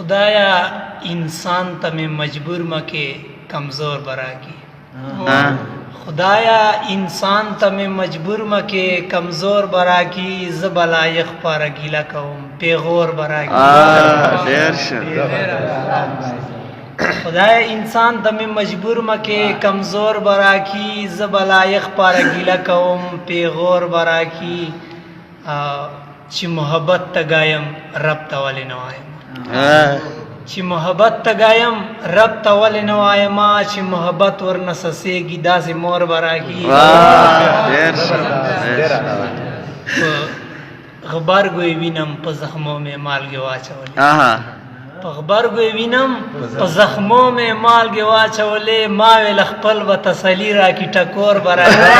خدایا انسان ته مې مجبور مکه، کمزور براکی. خدایا انسان ته مې مجبور مکه، کمزور براکی. زه بلایخ پاره ګیله کوم، پیغور براکی. ډیر ښه. خدای انسان ته مې مجبور مکه، کمزور براکی. زه بلایخ پاره ګیله کوم، پیغور براکی. چې محبت ته ګایم، رب ته ولې نه وایم؟ چې محبت ته ګایم، رب ته ولې نه وایم؟ چې محبت ورنه سسېږي، داسې مور به راکړي. ډېر ښه. په غبرګو یې وینم، په زخمو مې مالګې واچولې. په غبرګو یې وینم، په زخمو مې مالګې واچولې. ما ویل خپل به تسلي راکړي، ټکور به راکړي.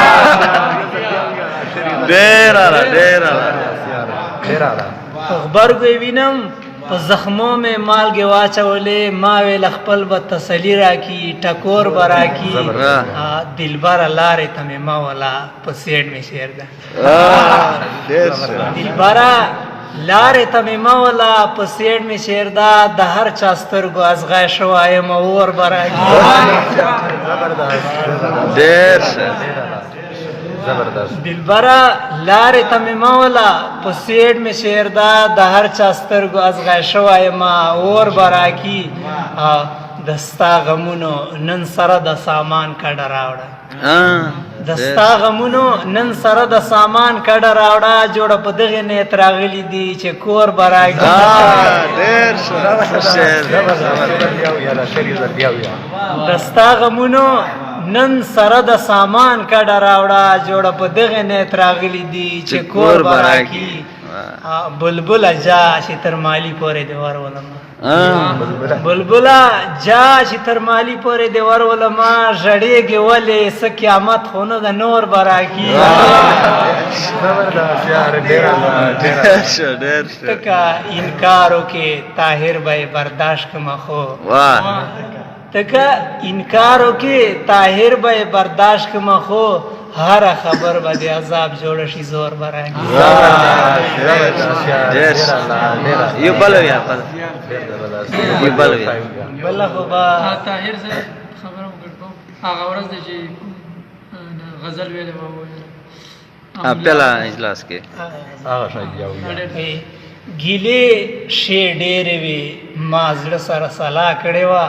ډېر اعلی، ډېر اعلی. په غبرګو یې وینم، په زخمو مې مالګې واچولې. ما ویل خپل به تسلي راکړي، ټکور به راکړي. دلبره لارې ته مې مه ولا، په سیډ مې شعر ده. ډېر ښه. دلبره لارې ته مې مه ولا، په سیډ مې شعر ده. د هر چا سترګو ازغی شوی یم، اور به راکړي. ډېر ښه. زبردست. دلبره لارې ته مې مه ولا، په سیډ مې شعر ده. د هر چا سترګو ازغی شوی یم، اور به راکړي. د ستا غمونو نن سره د سامان کډه راوړه. د ستا غمونو نن سره د سامان کډه راوړه. جوړه په دغې نیت راغلي دي چې کور به راکړي. ډېر ښه شعر. د ستا غمونو نن سره د سامان کډه راوړه. جوړه په دغې نیت راغلي دي چې کور به راکړي. بلبله جا چې تر مالي پورې دې ورولم. بلبله جا چې تر مالي پورې دې ورولم. ژړېږې ولې؟ څه قیامت خو نه ده، نور به راکړي. زبردست یار، ډېر ډېر ښه، ډېر ښه. ته که انکار وکړې، طاهر به یې برداشت کړم خو. ته که انکار وکړې، طاهر به یې برداشت کړم خو هره خبر به د عذاب جوړ شي، زور به راکړي. ډېر ښه. یو بل ویا، بل یو بل ویا. بله خو به طاهر صاحب خبره وکړه، هغه ورځ چې غزل ویلې وه. پهلا اجلاس کې هغه شای یو ګیلې ښې ډېرې وې، ما زړه سره سلا کړې وه.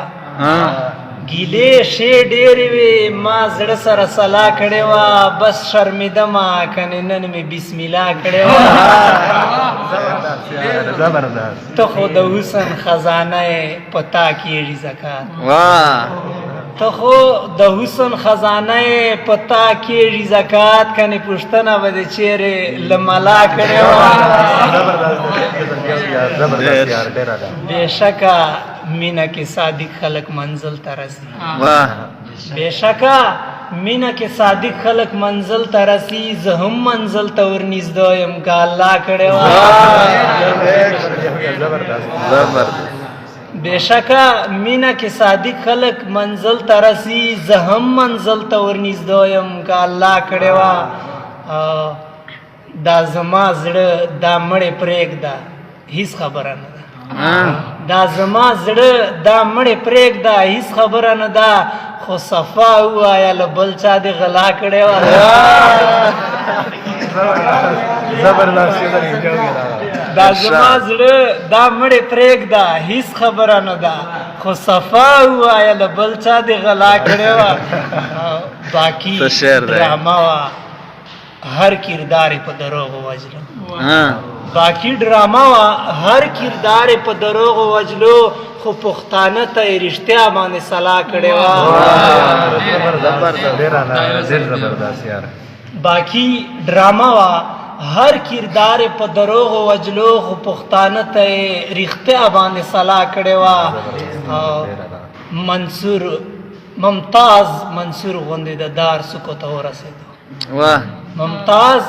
ګیلې ښې ډېرې وې، ما زړه سره سلا کړې وه. بس شرمېدمه، کنې نن مې بسم الله کړې وه. زبردست. ته خو د حسن خزانه یې، په تا کېږي زکات. ته خو د حسن خزانه یې، په تا کېږي زکات. کنې پوښتنه به دې چیرې له ملا کړې وه. زبردست یار، ډېر اعلی. بېشکه مینه کې صادق خلک منزل ته رسي. بېشکه مینه کې صادق خلک منزل ته رسي. زه هم منزل ته ورنږدې یم، که الله کړې وه. زبردست. زبردست. بېشکه مینه کې صادق خلک منزل ته رسي. زه هم منزل ته ورنږدې یم، که الله کړې وه. دا زما زړه دا مړې پرېږده، هیڅ خبره نه ده. دا زما زړه دا مړې پرېږده، هیڅ خبره نه ده. خو صفا ووایه، له بل چا دې غلا کړې وه؟ زبردست. دا زما زړه دا مړې پرېږده، هیڅ خبره نه ده. خو صفا ووایه، له بل چا دې غلا کړې وه؟ باقي څه شعر دی؟ ډرامه وه، هر کردار یې په دروغو وژلو. باقي ډرامه وه، هر کردار یې په دروغو وژلو. خو پښتانه ته یې رښتیا باندې سلا کړې وه. ډېر اعلی، ډېر زبردست یار. باقي ډرامه وه، هر کردار یې په دروغو وژلو. خو پښتانه ته یې رښتیا باندې سلا کړې وه. منصور ممتاز منصور غوندې د دار سکو ته ورسېدو. ممتاز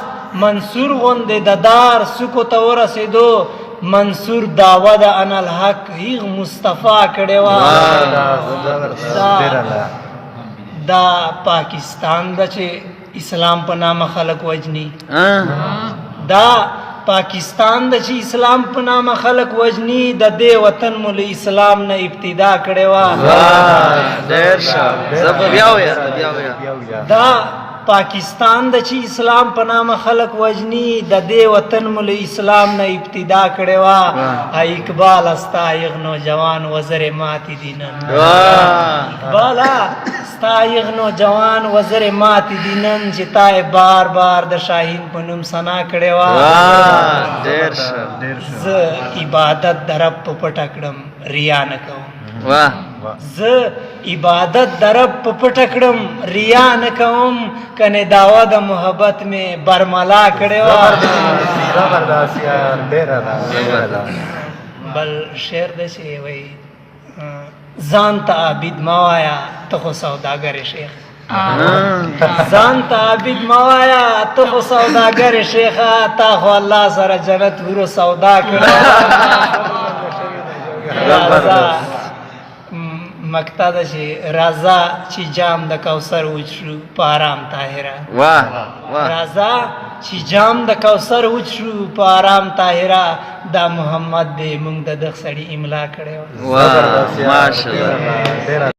منصور غوندې د دار سکو ته ورسېدو. منصور دعوه د انا الحق هیغ مصطفی کړې وه. دا پاکستان ده چې اسلام په نامه خلک وژني. دا پاکستان د چې اسلام په نامه خلک وژني، د دې وطن مو له اسلام نه ابتدا کړې وه. واه، ډېر ښه. زبر، بیا وایه، بیا وایه. دا پاکستان د چې اسلام په نامه خلک وژني، د دې وطن مو له اسلام نه ابتدا کړې وه. اقبال ستا یغ نوجوان وزرې ماتې دي نن. واه. اقباله ستا یغ نوجوان وزرې ماتې دي نن، چې تا یې بار بار د شاهین په نوم ثنا کړې وه. واه، ډېر ښه. زه عبادت د رب په پټه کړم، ریا نه کوم. واه. زه عبادت د رب په پټه کړم، ریا نه کوم، کنه داوا د محبت مې برملا کړې وه. زبردست یار، ډېره ده. بل شعر دی چې وایي، ځان ته عابد مه وایه، ته خو سوداګر یې شیخ. ځان ته عابد مه وایه، ته خو سوداګر یې شیخه، تا خو الله سره جنت ورو سودا کړه. راځه مکته ده چې راځه چې جام د کوثر وڅښو په آرام طاهره. واه واه. راځه چې جام د کوثر وڅښو په آرام طاهره، دا محمد دی، مونږ د دغه سړي املا کړی وه. واه، ماشاءالله. ډېره.